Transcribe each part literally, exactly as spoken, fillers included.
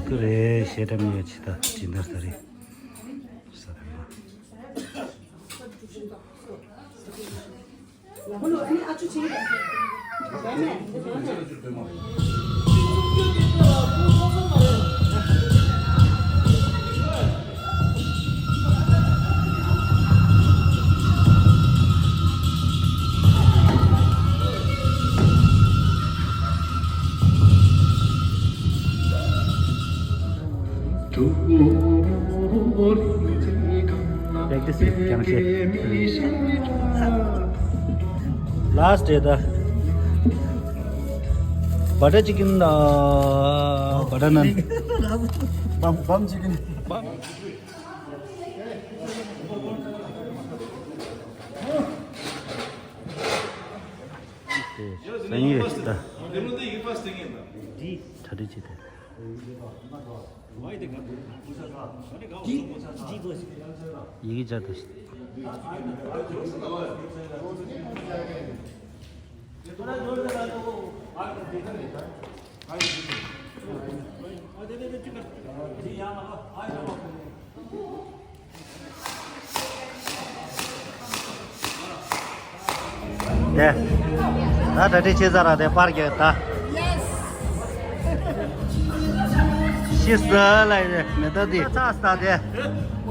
ཀུ་རེ་ཤེས་ཏམ་ཡོད་ཅི་ད་ཇི་འདར་ས་རེད། ས་རེད་མ། Practice རྒྱང་ཤེལ། Last day ད། Butter chicken, uh, butter naan. Bum, bum chicken. Bum. སང་ཉིན་ད། གྲ་སྒྲིག་བྱེད་དེ། ཡི་གེ་བཅར་དང་། དེ། ད་གྲ་སྒྲིག་བྱས་ཚར་ར་དེ་པར་རྒྱག་ད། ཤི་ས་ལ་ཡི་མེ་ཏོག་འདི་ཚ་ས་དེ།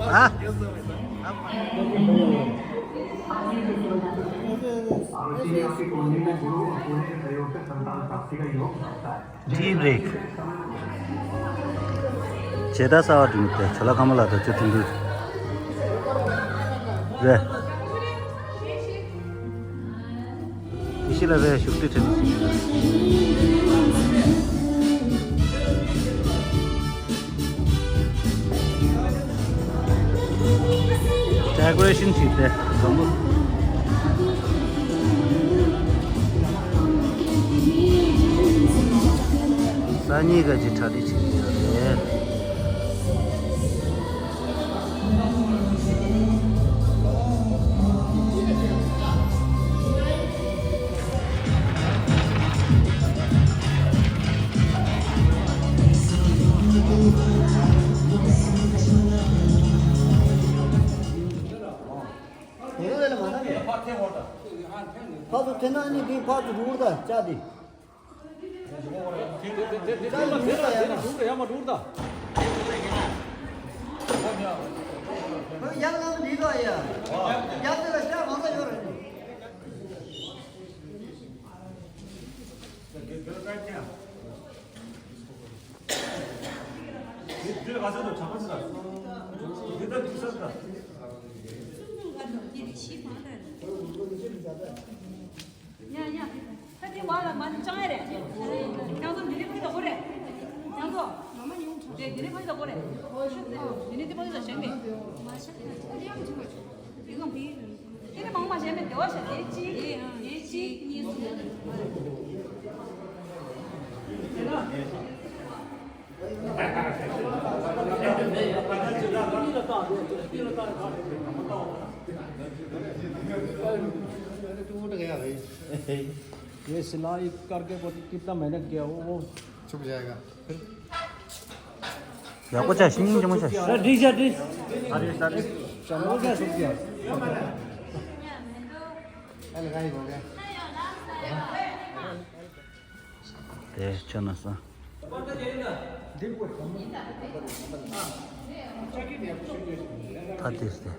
ཨ། Tea break. བྱེ་ད་གསར་བ་བསྐྲུན་ཏེ་ཇོ་ལ་ཀ་མ་ལ་དང་ཅོ་ཐུན་དུ་རེད། ཡེ་ཤེས་ལ་རེ་ཞུགས་ཏེ་དྲན་གྱི། Decoration བྱས་ཏེ་བཟང་པོ། སང་ཉིན་ག་ཅི་གྲ་སྒྲིག་བྱེད་ཀྱི་ཡོད་རེད། ཕར་ཚུར་འཐེན་ན་ནི་འདི་ཕར་ཚུར་འགྲོ་གི་རེད་ད་ལྕགས་འདི། ཡ་ཡ། ད་དེ་བ་ལ་མ་ནི་ཅང་ཡ་རེད། ཡང་ཚོ་འདི་ནི་ཕ་གི་ད་གོ་རེད། ཡང་ཚོ། དེ་འདི་ནི་ཕ་གི་ད་གོ་རེད། འདི་ནི་ཕ་གི་ད་གོ་རེད། དེ་ནི་མང་མ་བྱས་མེད་དེ་བ་ཤ་དེ་གཅིག་དེ་གཅིག་གཉིས་གསུམ། ये सिलाई करके वो कितना मेहनत किया, वो, वो छुप जाएगा। फिर ཡག་པོ་བྱ། ཤིང་ཆེན་མོ་བྱ། सर, ठीक है, ठीक। अरे सर, चलो क्या छुप गया? लगाई हो गया। དེ་ཆ་ན་ས། ད་དེ་སྟེ།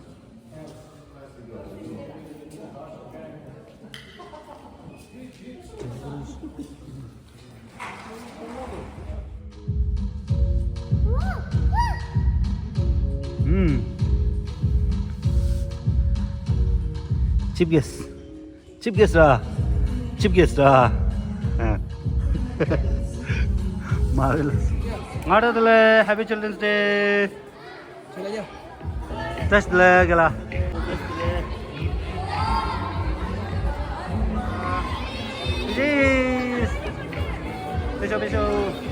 ཨུམ། ཅིབ་གེས། ཅིབ་གེས་ར། ཅིབ་གེས་ར། ཨ། མ་རེད་ལ། ང་རང་ཚོ་ལ་Happy Children's Day། བཀྲ་ཤིས་བདེ་ལེགས་རྒན་ལགས། Cheers། པེ་ཤོ་པེ་ཤོ།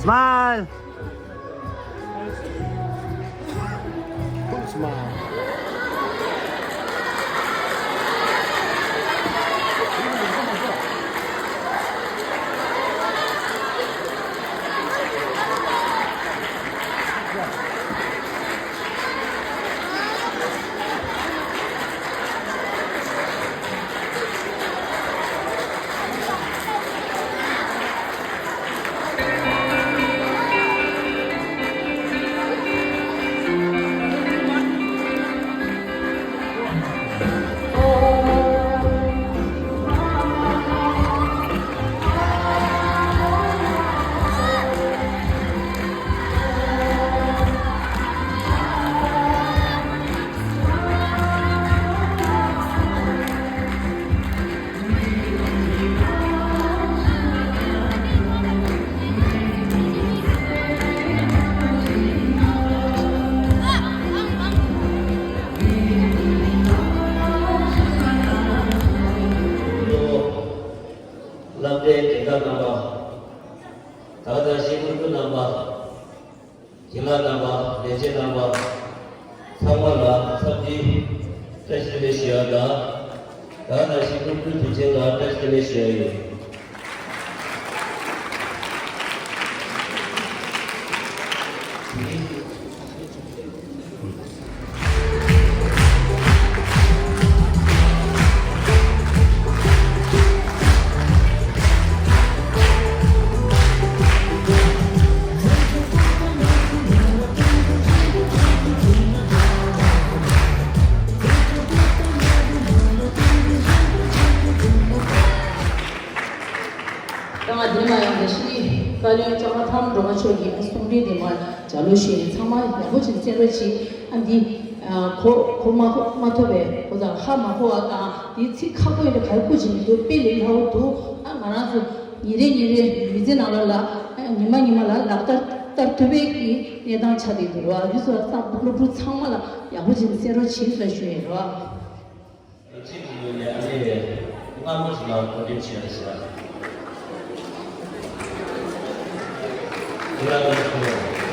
Smile. Smile. བསླབ་གྲྭའི་སྦྱིན་བདག་རྣམ་པ། ད་ལྟ་ཤེས་ཀུན་སྤྲུལ་རྣམ་པ། སྦྱིན་བདག་རྣམ་པ། ལས་བྱེད་རྣམ་པ། ཚང་མ་ལ་འཚམས་འདྲི་བཀྲ་ཤིས་བདེ་ལེགས་ཞུ་ཡ་དང་། ད་ནང་བཞིན་སློབ་ཕྲུག་དུས་ཆེན་ལ་བཀྲ་ཤིས་བདེ་ལེགས་ཞུ་ཡ་ཡིན། ད་ང་འདིར་མ་ཡོང་བའི་ཤི་ནི་བཀའ་བློན་ལྕམ་མོ་ཐར་མ་སྒྲོལ་མ་མཆོག་གིས་ཨ་གསུང་འཕྲིན་འདི་མར་ལྗགས་ལུང་ཞུས་ནས་ཚང་མ་ཡག་པོ་ཅིག་གསན་རོགས་གྱིས། ཨ་འདི་གོ་གོ་མ་གོ་མ་ཐུབ་པའི་གོ་དང་ཧ་མ་གོ་བ་དང་འདིའི་ཚིག་ཁག་པོ་ཡིན་པའི་ག་རེ་གོ་ཅིག་མི་འདུག་དཔེ་ལས་སླ་བོ་འདུག་ཨ་ང་རང་ཚོ་ཉིན་རེ་ཉིན་རེ་མི་ཚེ་ནང་ལ་ལ་ཨ་ཉི་མ་ཉི་མ་ལ་ལག་བསྟར་བསྟར་ཐུབ་པའི་གི་གནས་སྟངས་ཆགས་བསྡད་འདུག་ར། འདི་ཚོ་ལ་ས་སློབ་ཕྲུག་ཚང་མ་ལ་ཡག་པོ་ཅིག་གསན་རོགས་གྱིས་ལ་ཞུ་ཡིན་ར། ཚིག་གི་ངོས་ནས་ཨ་ནེ་བས་སྔ་མོ་ཞིག་ལ་གོ་སྒྲིག་བྱས་ཡོད་ཟེར། ཁྱེད་རང་ཚོ་ཐུགས་རྗེ་ཆེ།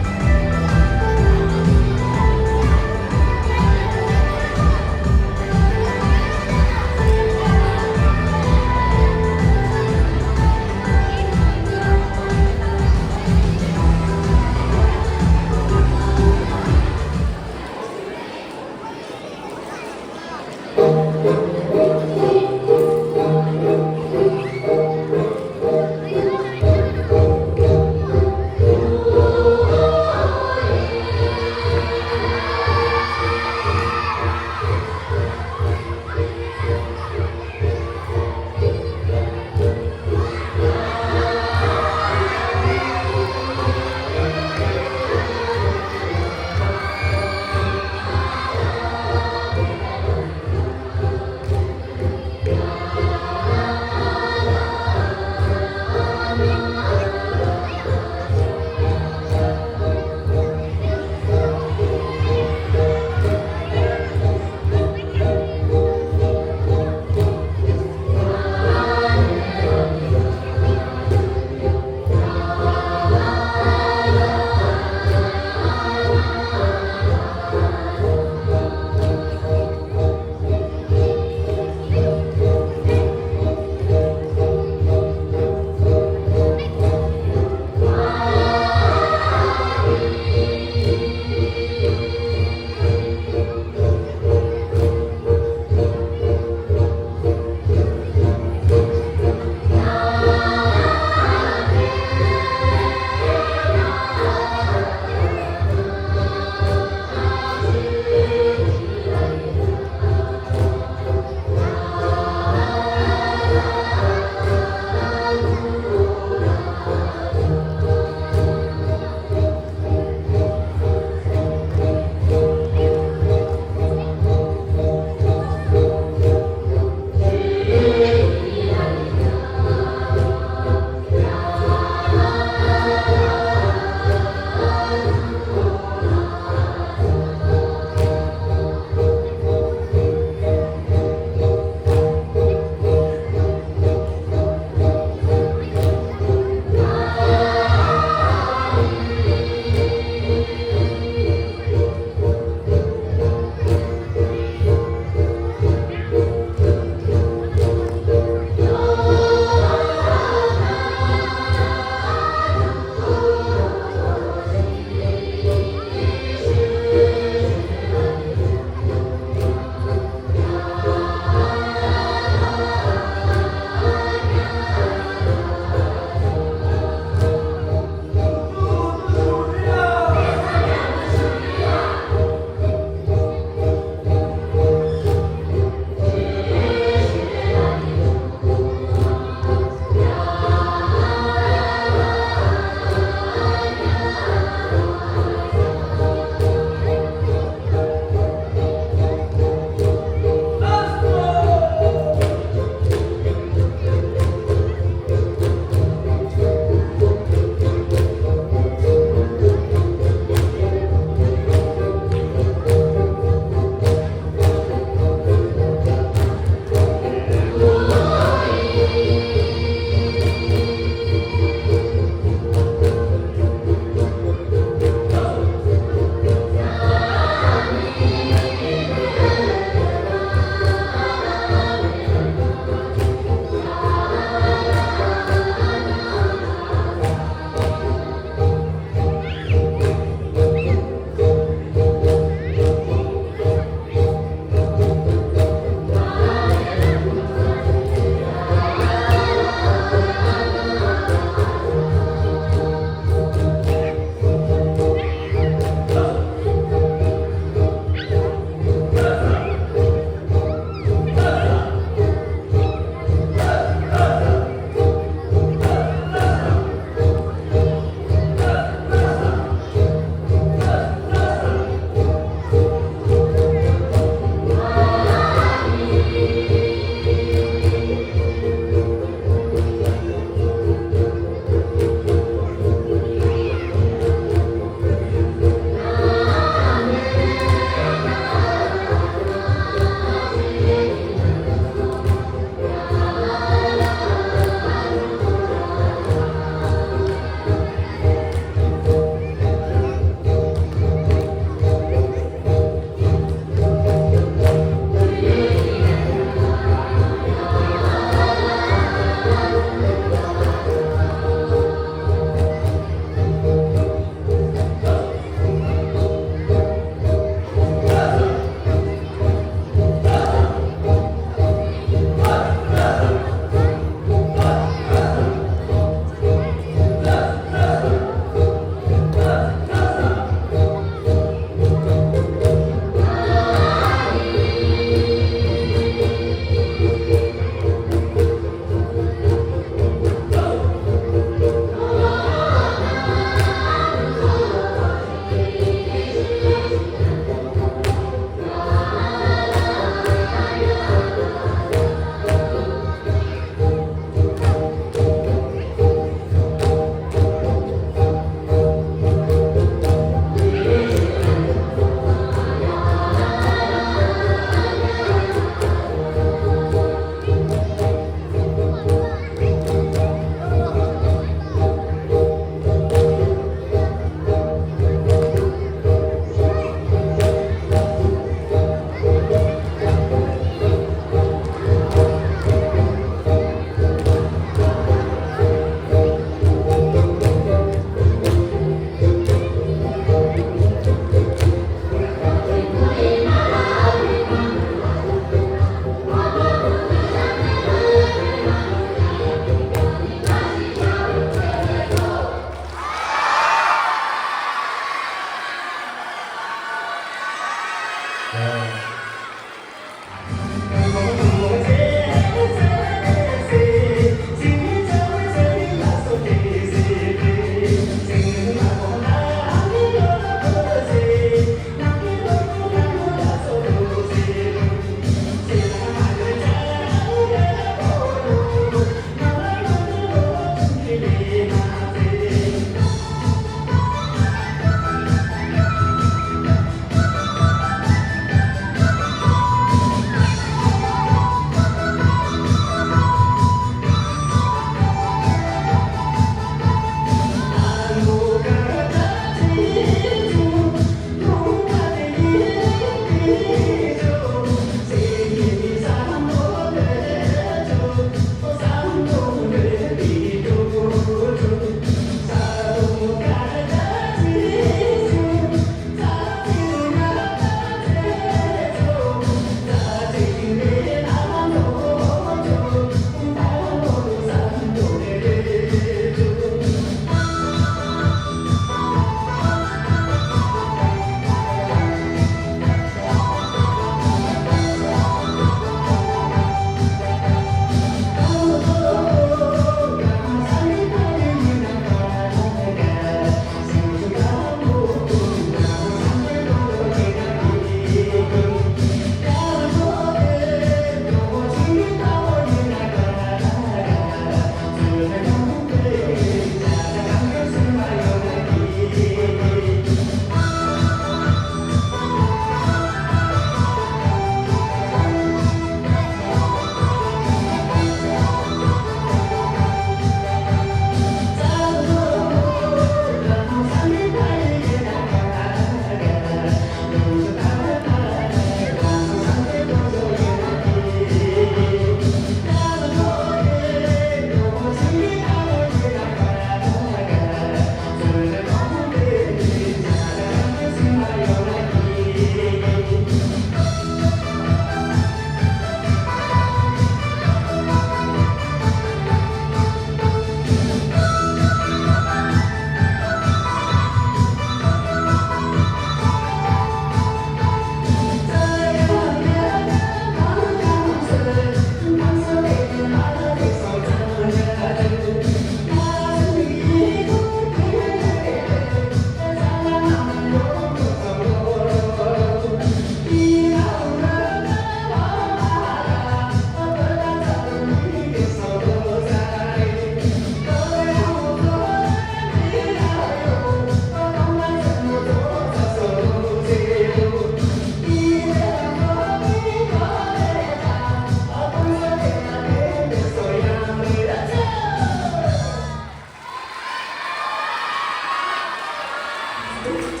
Thank you.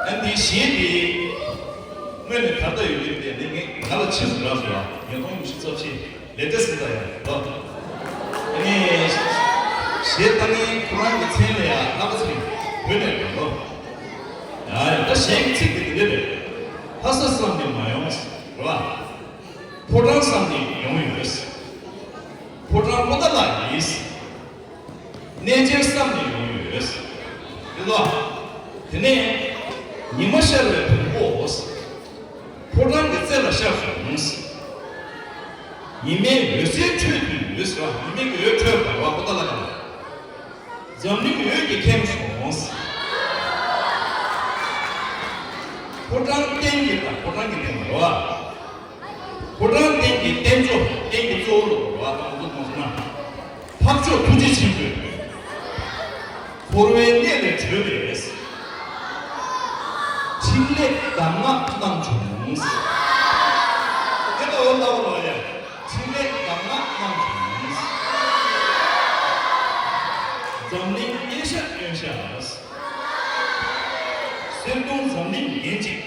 ཨ་འདི་གཞས་འདི་སྔོན་ནས་གར་ལྟ་ཡོད་ཀྱི་རེད་དེ། ངས་ང་ལ་ཕྱིས་སུ་རག་སོང་ཡ། ཉིས་སྟོང་ཉི་ཤུ་རྩ་བཞི་ལེ་ཊེ་སི་ཊི་ད་ཡ་ལོ། ཨ་ནི་གཞས་ལྟ་མཁན་ཁོ་རང་གི་མཚན་ལ་ཡ་ལྷག་པ་ཚིག་བོད་ནས་རེད་ལོ། ཡ་ཡ། ད་གཞས་ཀྱི་ཚིག་དེ་འདི་འདྲ་རེད། ལྷ་ས་བསམ་ནས་མ་ཡོང་རེད་བ། ཕོ་བྲང་བསམ་ནས་ཡོང་ཡོད། ཕོ་བྲང་པོ་ཏཱ་ལ་ཡིན། གནས་མཇལ་བསམ་ནས་ཡོང་ཡོད། དེ་ལ། དེ་ནས་ཉི་མ་ཤར་བའི་དུས་འགོ། ཕོ་བྲང་གི་རྩེ་ལ་ཤར་སོང་། ཉི་མའི་འོད་ཟེར་འཕྲོས་དུས་ཡོད་ཟེར་བ། ཉི་མའི་འོད་འཕྲོས་པ་རེད་བ། པོ་ཏཱ་ལ་ག་ལ། འཛམ་གླིང་འོད་ཀྱིས་ཁེངས་སོང་། ཕོ་བྲང་སྟེང་གི་དང་། ཕོ་བྲང་གི་སྟེང་ལ་རེད་བ། ཕོ་བྲང་སྟེང་གི་སྟེང་ཕྱོགས། སྟེང་གི་གཙོ་བོ་ལ་རེད་བ། ང་ཚོ་མཐོང་སོང་ན། འཕགས་མཆོག་ཐུགས་རྗེ་ཆེན་པོས་འཁོར་བའི་གནས་ལས་གྲོལ་བའི་ཕྲིན་ལས་གདམས་ངག་གནང་བྱུང་། དེ་ལྟ་བུ་ལྟ་བུ་ལ་ཡ། ཕྲིན་ལས་གདམས་ངག་གནང་བྱུང་། འཛམ་གླིང་སྐྱེ་ཤར་སྟོན་ཤར། གསེར་གདུང་འཛམ་གླིང་རྒྱན་གཅིག་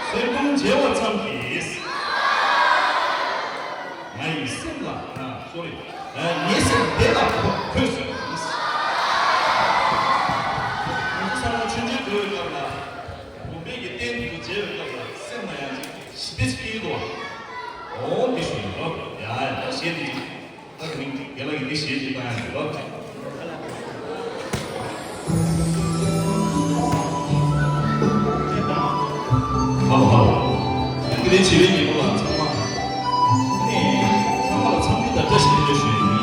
གསེར་གདུང་མཇལ་བ་ཙམ་གྱིས། ང་ཡི་སེམས་ལ། ཨ། སོ་རི། ཨ། ངའི་སེམས་བདེ་ལ་འཁོད་སོང་། ང་ཚོ་ཚང་མ་མཆོད་མཇལ་འགྲོ་བའི་སྐབས་ལ། དགོན་པའི་གི་རྟེན་དུ་མཇལ་བའི་སྐབས་ལ་སེམས་ལ་ཡང་ཅིག་ཞི་བདེ་ཅིག་སྐྱེ་གི་འདུག་བ། འོ་འདི་ཞུ་ཡིན་རོ། ཡ་ཡ། ད་གཞས་འདི་ཅིག་ད་དེ་རིང་རྒན་ལགས་ཀྱིས་འདི་གཞས་ཅིག་བཏང་ཡ་འདུག་ལབ་ཅིག་ཧ་ལོ་ཧ་ལོ། ཡང་དེ་རིང་བྱེད་པའི་ཉིན་མོ་ལ་ཚང་མ་ནས་ཚང་མ་ལ་འཚམས་འདྲི་དང་བཀྲ་ཤིས་བདེ་ལེགས་ཞུ་ཡ་ཡིན།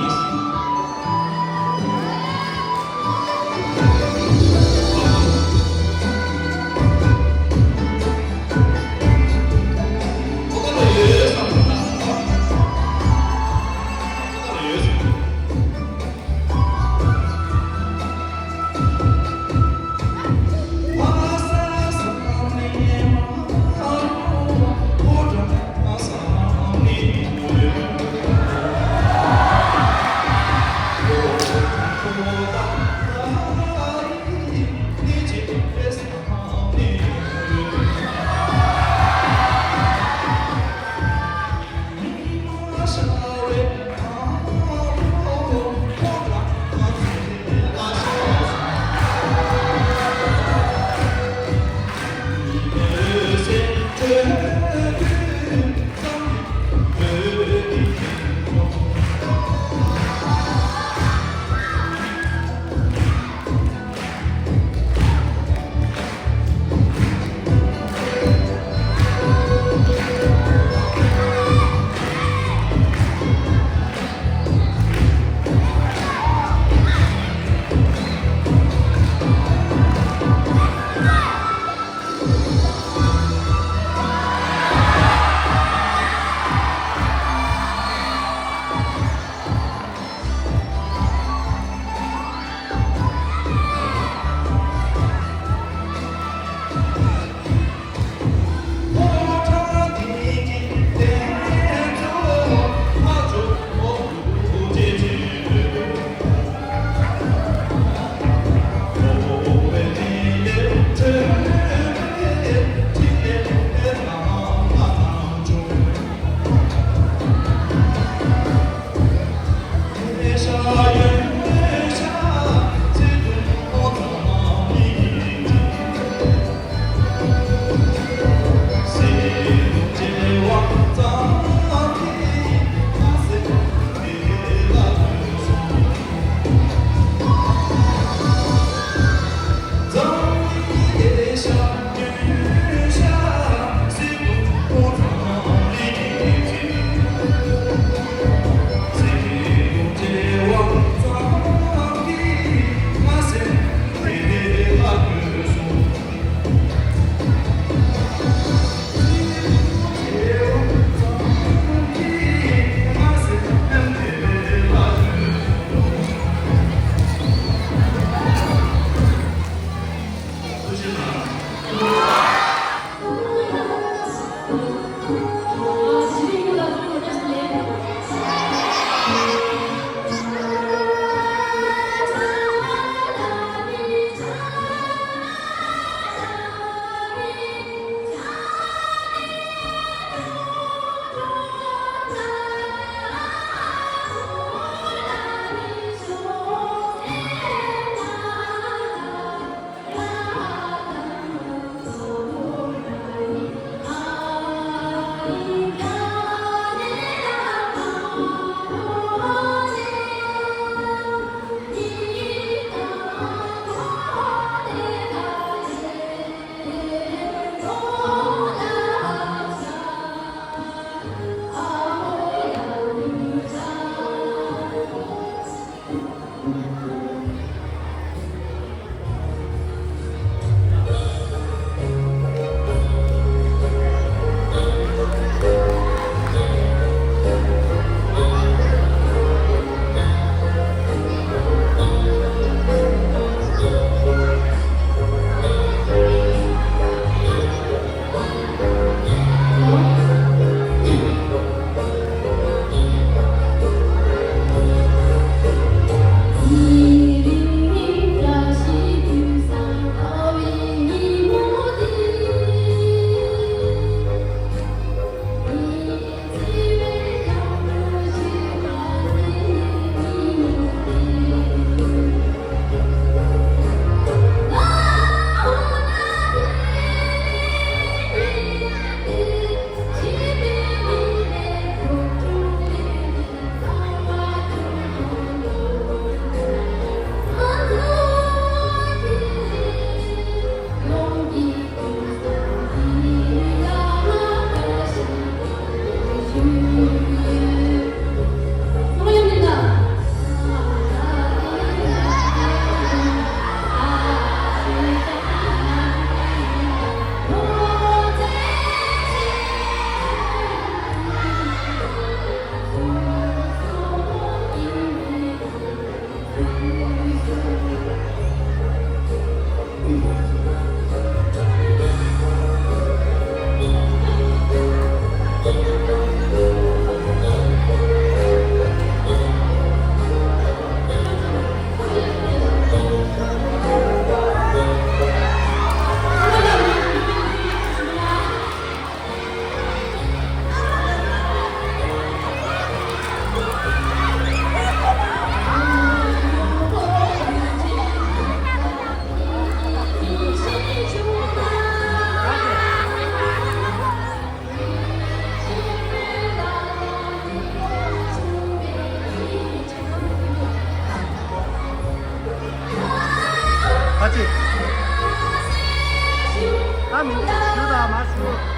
ད་མི་འདུག་ཞུ་དང་མ་ཞུ།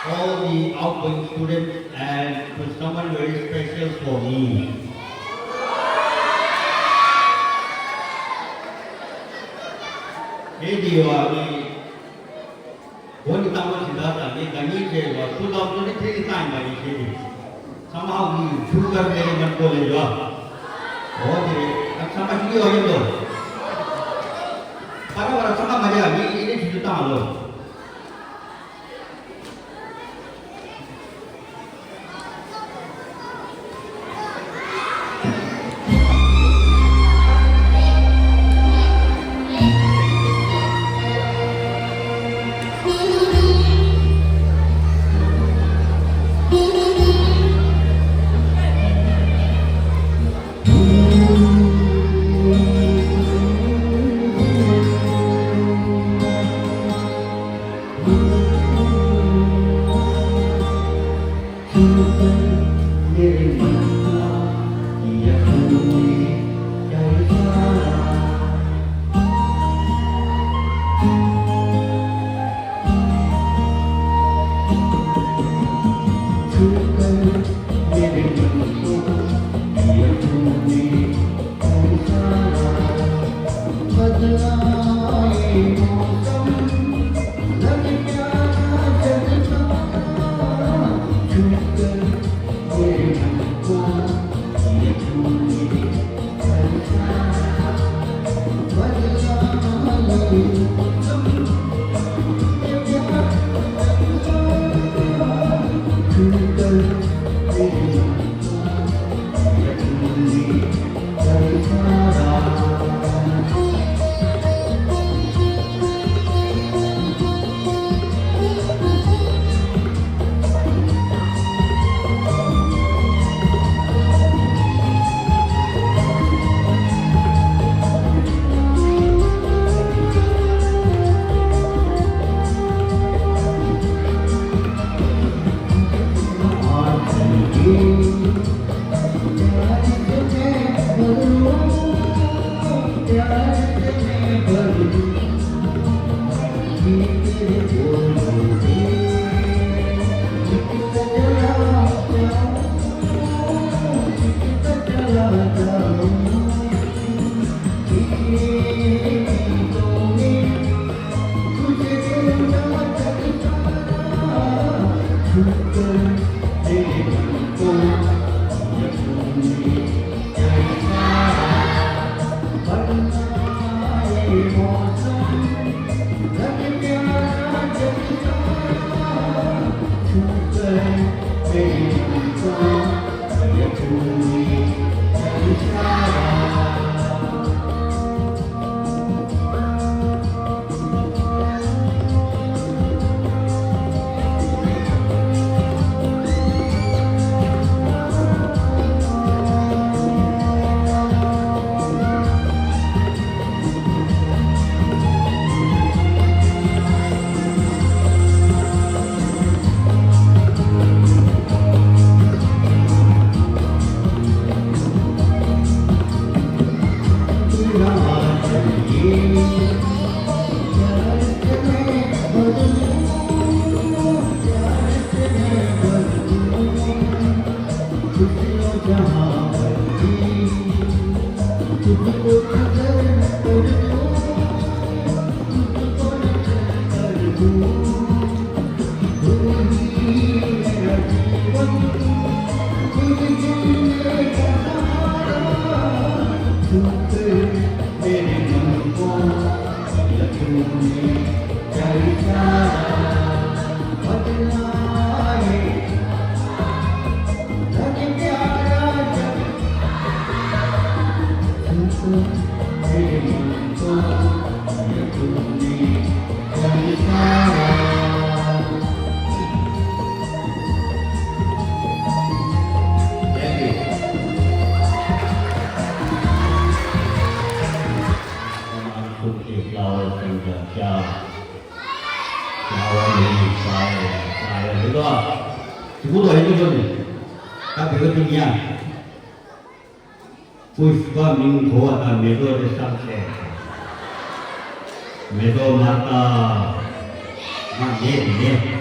All the outgoing students and to someone very special for me. དེ་དེ་ཡོད་ཨ་ནི། འོ་ནི་རྟག་པར་ཇི་ལྟར་དང་ངས་དགའ་ཉེ་བྱས་པ་སུ་དང་སུ་ནི་ཁྱེད་ཀྱི་རྟགས་ཡིན་པ་ཡིན་ཞེས་ཏེ། ཚང་མ་ཧ་གོ་གི་ཆུ་དཀར་མེ་རི་མན་གོ་ལས་ཡོད། འོ་དེ་རེད། ད་ཚང་མ་ཤི་ཡོད་ཡིན་དོ། པ་ར་པ་ར་ཚང་མ་མ་རེད་ཨ། ངས་ཡིན་ནའི་ཆུ་ཚོད་བཏང་ཨ་ལོ། ཕུས་པ་མིང་གོ་བ་དང་མེ་ཏོག་དེ་བསམ་ཤེས། མེ་ཏོག་མ་ལྟ། ང་མེད་མེད།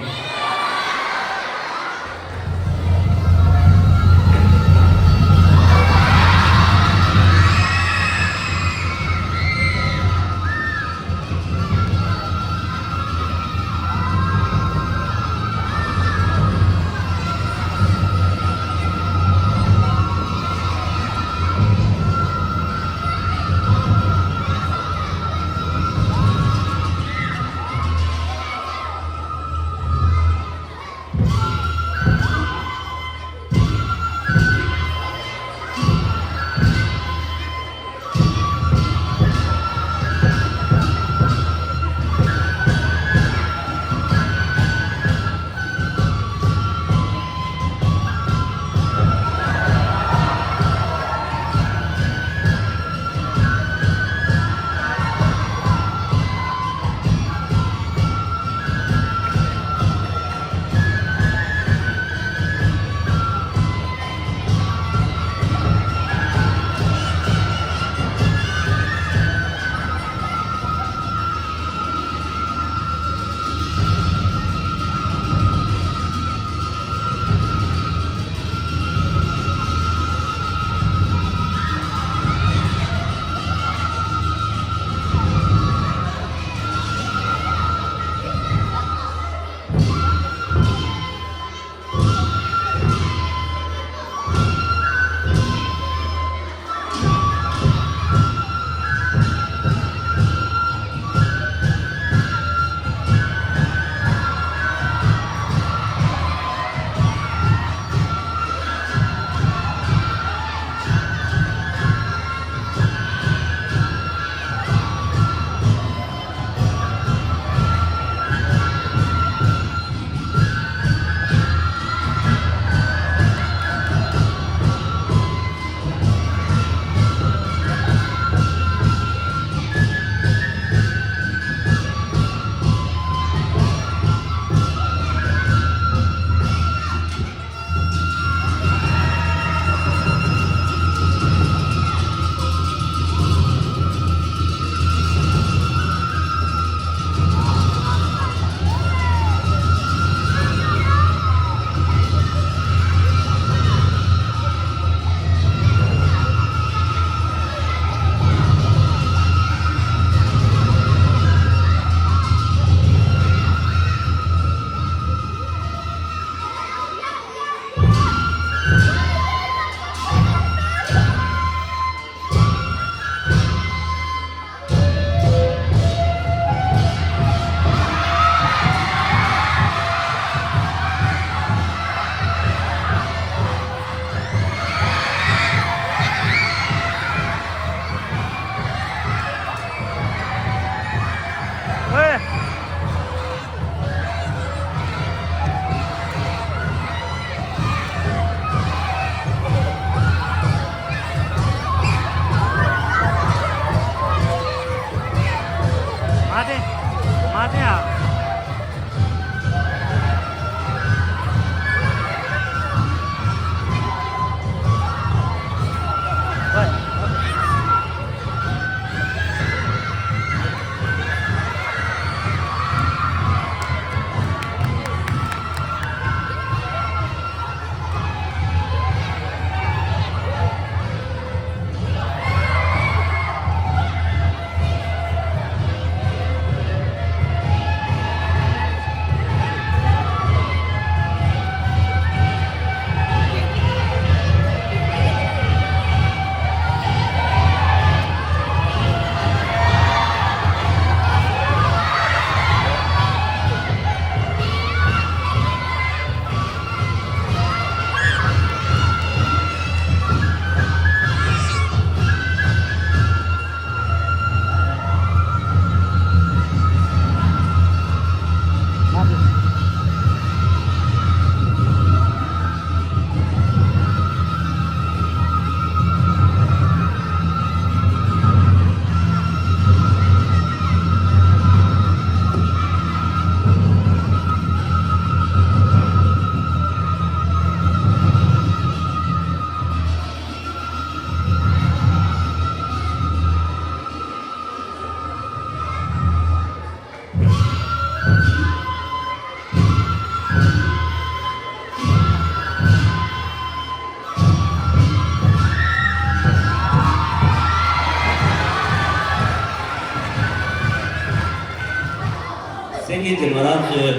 སེང་གེ་དེ་ང་རང་ཚོའི་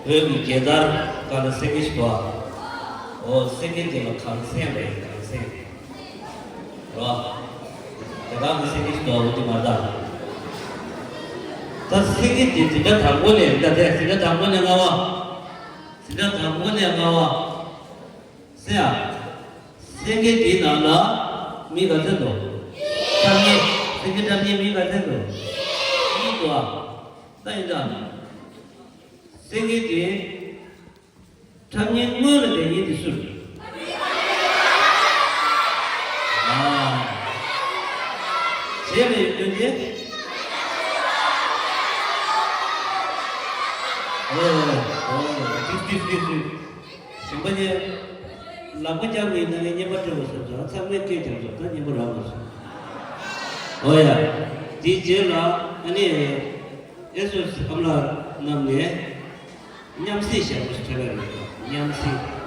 བོད་ཀྱི་རྒྱལ་དར་སྒང་ལ་སེང་གེ་ཞིག་འདུག་ཨ། འོ་སེང་གེ་དེ་ལ་གངས་སེང་ལབ་ཡིན། གངས་སེང་རོ། དེ་ག་གི་སེང་གེ་ཞིག་འདུག་ཨ། འོ་དེ་མ་རེད་ད། ད་སེང་གེ་དེ་འཛིན་གྲྭ་དང་པོ་ནས་ད་དེ་འཛིན་གྲྭ་དང་པོ་ནས་ལྔ་པ། འཛིན་གྲྭ་དང་པོ་ནས་ལྔ་པ། སེང་ཨ། སེང་གེ་དེའི་ནང་ལ་མི་ག་ཚོད་འདུག་ཁྲ་རྙིང་། སེང་གེ་ཁྲ་རྙིང་མི་ག་ཚོད་འདུག་གཉིས་འདུག་ཨ། ད་ཡིན་ད། སེང་གེ་དེ་ཁྲ་རྙིང་སྔོན་ལ་བསྡད་མཁན་དེ་སུ་རེད། ཨ། བྱས་ནས་ཡོད་དོན་དེ། ཨོ་ཨོ་ཏིག་ཏིག་ཏིག་ཏིག་གཞན་པ་གཉིས་ལག་པ་བརྐྱངས་པའི་ནང་ནས་རྔན་པ་སྤྲད་པ་བཟོས་ཚར། ཚང་མས་སྤྲད་ཀྱང་བཟོ། ད་རྔན་པ་རག་མ་སོང་། ཨོ་ཡ། དེའི་རྗེས་ལ་ཨ་ནི་ཨེ་སོ་སི་ཨ་མ་ལགས་རྣམས་ནས་མཉམ་བསྲེས་ཞབས་བྲོ་ཞིག་འཁྲབ་ཡ་རེད། མཉམ་བསྲེས།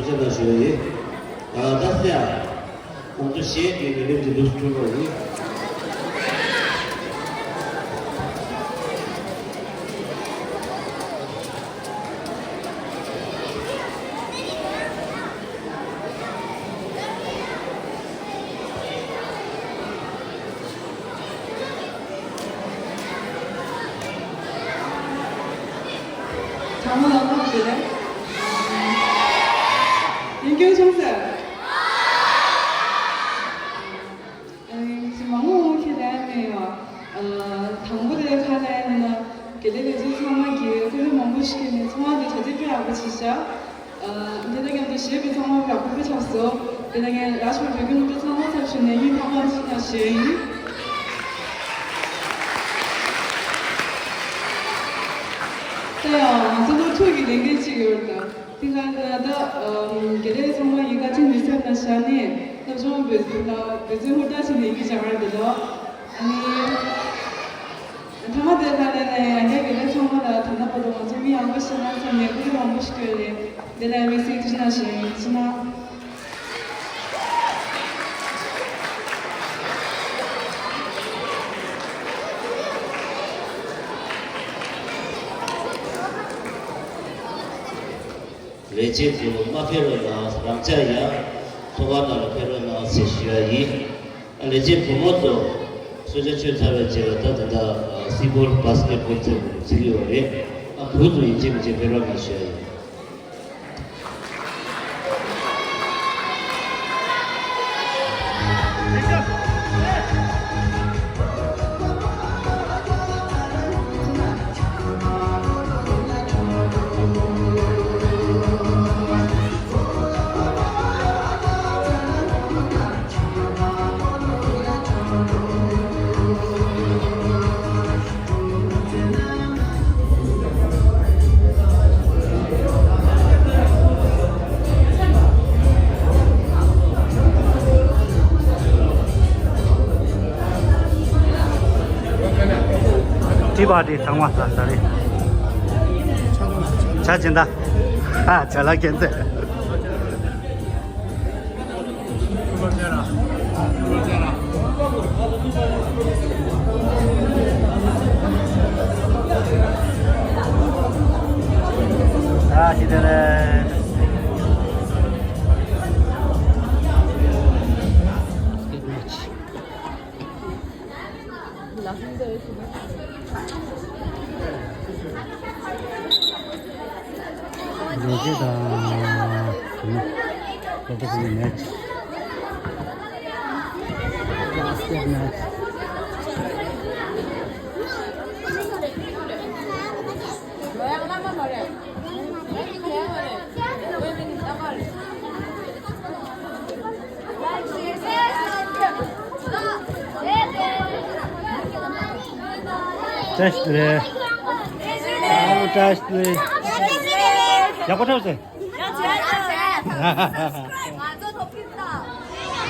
ཆ་ན་ཞུ་ཡི། ཨ་ད་སེ་ཨ། ང་ཚོ་གཞས་འདི་ནི་ལེབ་ཀྱི་ལུགས་སུ་འཁྲུལ་བ་ཡིན། ཚང་མ་ལ་ཁམས་བཟང་། ཡིན་སྐྱོན་བྱུང་ཟེར། ཨེ་ཅི་མང་པོ་ཁྱེད་ལ་མེད་ཡོད། ཨ་དང་པོ་དེ་ཁ་ལ་ཡིན་ན་དགེ་ལས་ལས་བྱེད་ཚང་མ་གིས་སྐུ་ལས་མང་པོ་ཞིག་བསྐྱོན་ནས་ཚང་མ་དེ་གྲ་སྒྲིག་དཔེ་ཡག་པོ་བྱས་ཤག་ཨ་འདི་ལ་མཉམ་དུ་གཞས་པའི་ཚང་མ་ཡག་པོ་དཔེ་ཆགས་སོང་། དེ་ལ་ངས་ར་ཤོར་བོད་ཀྱི་སློབ་གྲྭ་ཚང་མ་ཚབ་ཞུས་ནས་ཡིན་ཐང་མང་ཅིག་ན་ཞུས་ཡིན། ད་ཡང་ང་ཚོ་སློབ་ཕྲུག་གི་ལས་འགན་ཅིག་ཡོད་ད། དེ་ག་ལ་ད་ཨམ་དགེ་ལས་ཚང་མ་ཡི་ག་ཅིག་མི་སེམས་ལ་བཞག་ནས་སློབ་སྦྱོང་འབད་ཚུལ་ལ་འབད་བརྩོན་ཧུར་ཐག་བྱས་ནས་ཡི་གེ་སྦྱང་ཡ་འདི་ལ། ཨ་ནི། ཐ་མ་དེ་ལ་ལས་ནས་ཡང་བསྐྱར་དགེ་ལས་ཚང་མ་ལ་ད་ལྟ་བར་དུ་ང་ཚོ་མི་ཡག་པོ་ཞིག་ན་བསམ་ནས་སྐུ་ལས་མང་པོ་ཞིག་བསྐྱོན་ནས་དེ་ལ་དམིགས་བསལ་ཐུགས་རྗེ་གནང་ཞུ་ཡིན། ཐུགས་རྗེ་གནང་། ལས་བྱེད་ཚོ་མ་ཕེབས་རོགས་གནང་། རང་ཅག་ཡང་ཚོགས་ཁང་ནང་ལ་ཕེབས་རོགས་གནང་ཟེར་ཞུ་ཡ་ཡིན། ཨ་ལས་བྱེད་བུ་མོ་ཚོ་གསོལ་ཇ་མཆོད་ཚར་བའི་རྗེས་ལ་ད་དེ་འདྲ་ཨ་སི་བོལ་བྷ་སི་ཀེ་ཊི་བྷོལ་ཚོ་འཛིན་གྱི་ཡོད་རེད། ཨ་བུ་ཚོ་ཡིན་གཅིག་མིན་གཅིག་ཕེབས་རོགས་གནང་ཞུ་ཡ་ཡིན། ཏི་པ་ཏི་ཚང་མ་ལ་ད་རེས་ཆ་ཅན་ད། ཧ་ཅ་ལག་ཁྱེར་ཚེ། ཨ་ཤི་དེ་ལེ། རོ་ཅེ་དང་། ཁོ་ཚོ་གི་མེ་ཆི། བྷ་སི་ཀེ་ཊི་མེ་ཆི། བཀྲ་ཤིས་བདེ་ལེགས། ཨ་བཀྲ་ཤིས་བདེ་ལེགས། ཡག་པོ་འཁྲབ་ཟེར།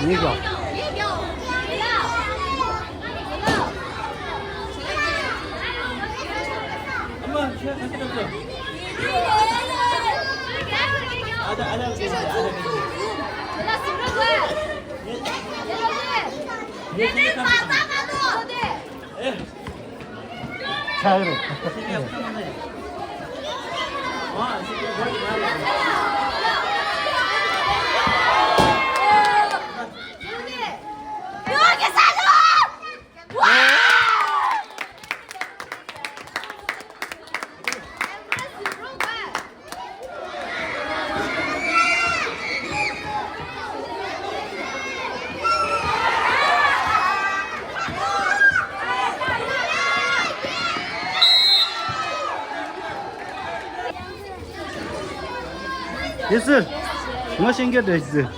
ཡིན་ཀྱང་། ཆགས་རེད། དེ་སུ། ངོ་ཤེས་མཁན་འདྲ་ཞིག་ཟེར།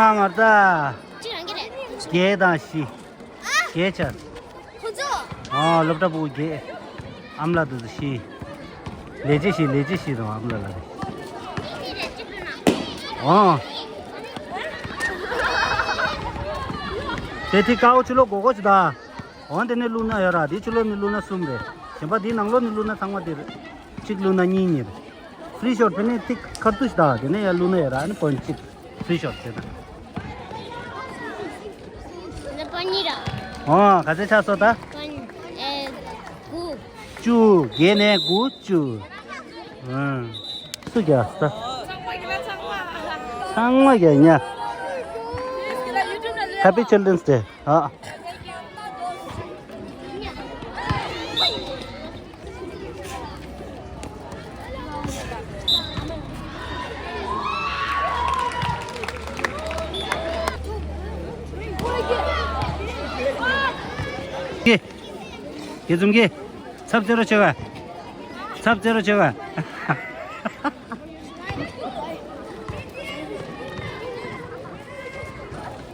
ཨ་མ་ད། གཅིག་རང་གི་རེད། བརྒྱད་དང་བཞི། བརྒྱད་ཆ། ཁོ་ཚོ། ཨ་སློབ་གྲྭ་ཕྲུ་གུ་བརྒྱད། ཨ་མ་ལགས་དུ་བཞི། ལས་བྱེད་བཞི་ལས་བྱེད་བཞི་དང་ཨ་མ་ལགས་ལ་རེད། ཨོ། དེ་ཐིག་ཀའོ་ཕྱི་ལོགས་སྒོ་སྒོ་ཅི་ད། འོན་ཏེ་ནི་བླུགས་ན་ཡོད་ར། དེ་ཕྱི་ལོགས་ནི་བླུགས་ན་གསུམ་རེད། གཞན་པ་དེའི་ནང་ལོགས་ནི་བླུགས་ན་ཚང་མ་དེ་རེད། གཅིག་བླུགས་ན་གཉིས་གཉིས་རེད། ཕི་རི་ཤོཊ་དེ་ནི་ཐིག་ཁ་ཐུག་ཞིག་དང་དེ་ནས་ཡར་བླུགས་ན་ཡོད་ར། ཨ་ནི་པོན་གཅིག་ཕི་རི་ཤོཊ་ཟེར་ན། འདི་པོན་གཉིས་ར། ཨོ་ག་ཚད་ཆགས་སོང་ད། པོན་ཨེ་དགུ། བཅུ། བརྒྱད་ནས་དགུ་བཅུ། ཨང་། སུ་རྒྱག་ད། ཚང་མ་རྒྱག་ཉ། Happy Children's Day། ཨ། ཀེ། ཀེ་ཙུམ་ཀེ། ཚབ་རྩེ་རོ་ཆེ་བ། ཚབ་རྩེ་རོ་ཆེ་བ།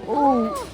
ཨོ།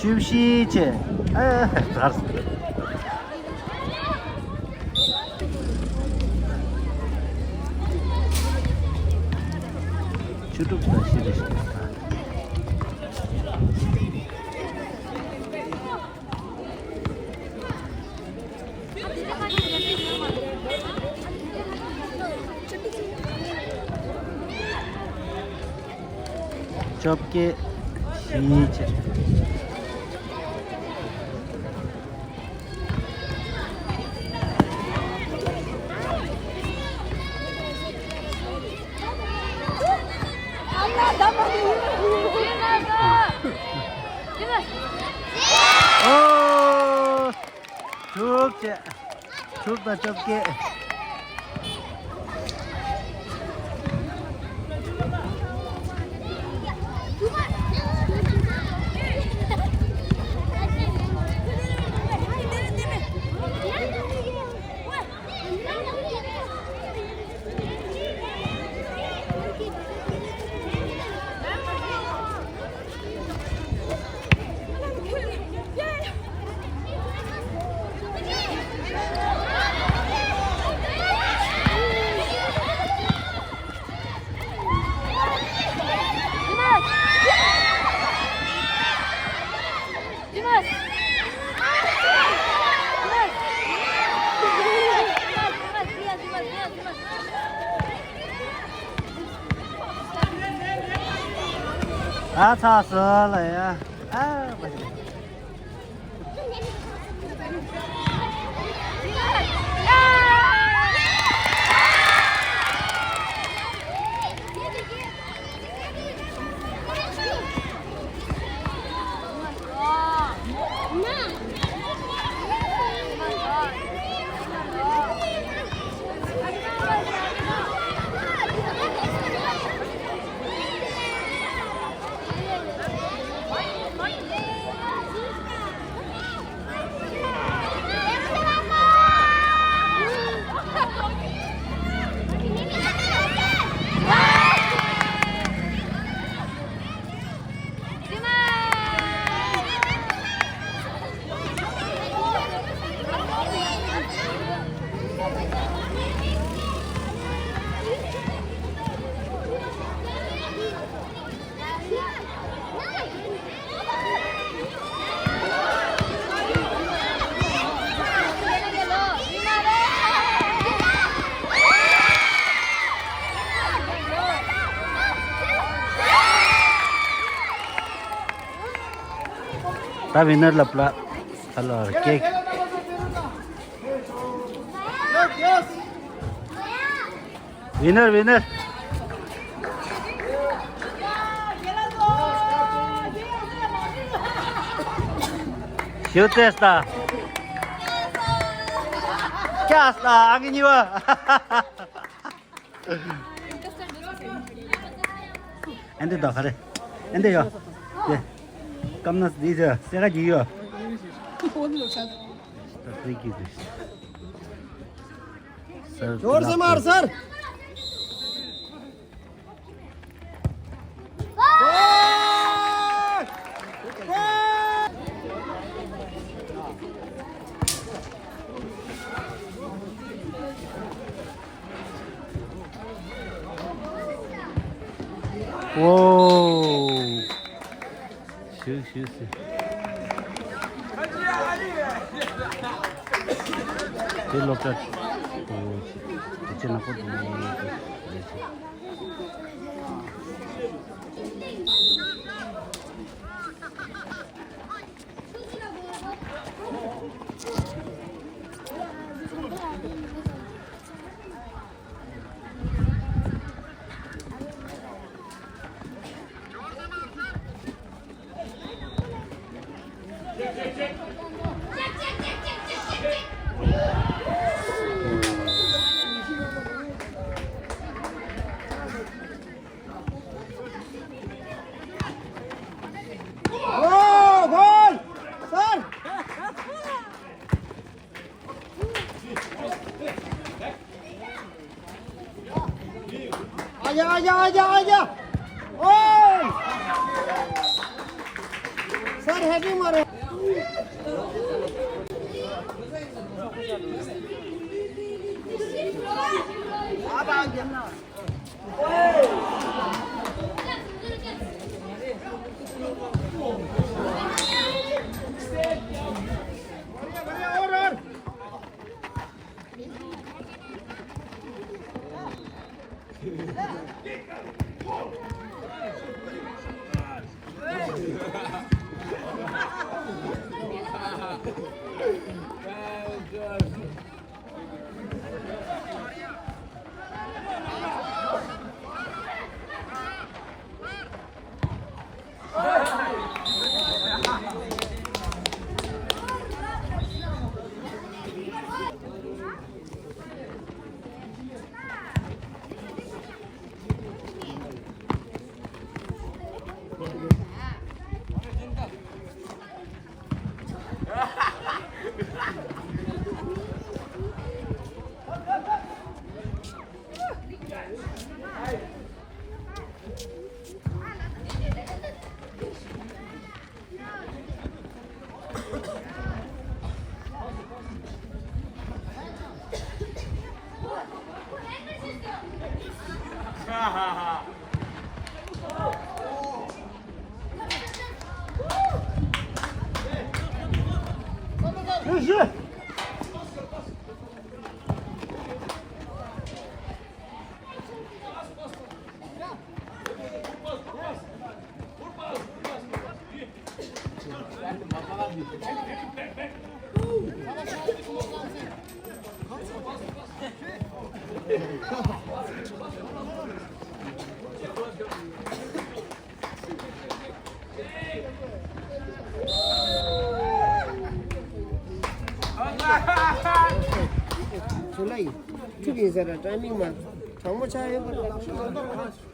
བཅུ་བཞི་བྱས། ཨ། གར་སོང་། བཅུ་དྲུག་དང་བཞི་རེ་བཞི། བཅོ་བརྒྱད་བཞི་བྱས། ཨོ། དྲུག་བྱས། དྲུག་དང་བཅོ་བརྒྱད། ཨ་ཚ་སོ་ལ་ཡ། ཨ་བ། ད་ཝི་ནར་ལ་པ་ལ་ཧ་ལོ་ཀེག། ཝི་ནར་ཝི་ནར། ཞུ་ཏེ་སྟ། ཀྱ་སྟ་ཨ་གི་ཉི་བ། ཨན་དེ་ད་ཧ་རེ། ཨན་དེ་ཡོ། དེ། ཀམ་ནས་འདི་ཟེར་སེ་ག་གི་ཡོ། ད་ཚིག་གི་དེ། ཟེར། ཇོར་སེ་མར་སར། ཨོ། ཞུ་ཞུ་ཞུ། དེ་སློབ་གྲྭ་དེ་ཆེ་ནག་པོ་དེ་ནས་ལས་བྱེད། आजा, आजा, आजा, आजा। ओए। सर, हेडिंग मारे। ཚུར་ལ་ཡིན། ཐུག་ཡིན་ཟེར་ར་ཊའི་མིང་མ་དྲང་མོ་ཆགས་ཡོད་པ་རེད།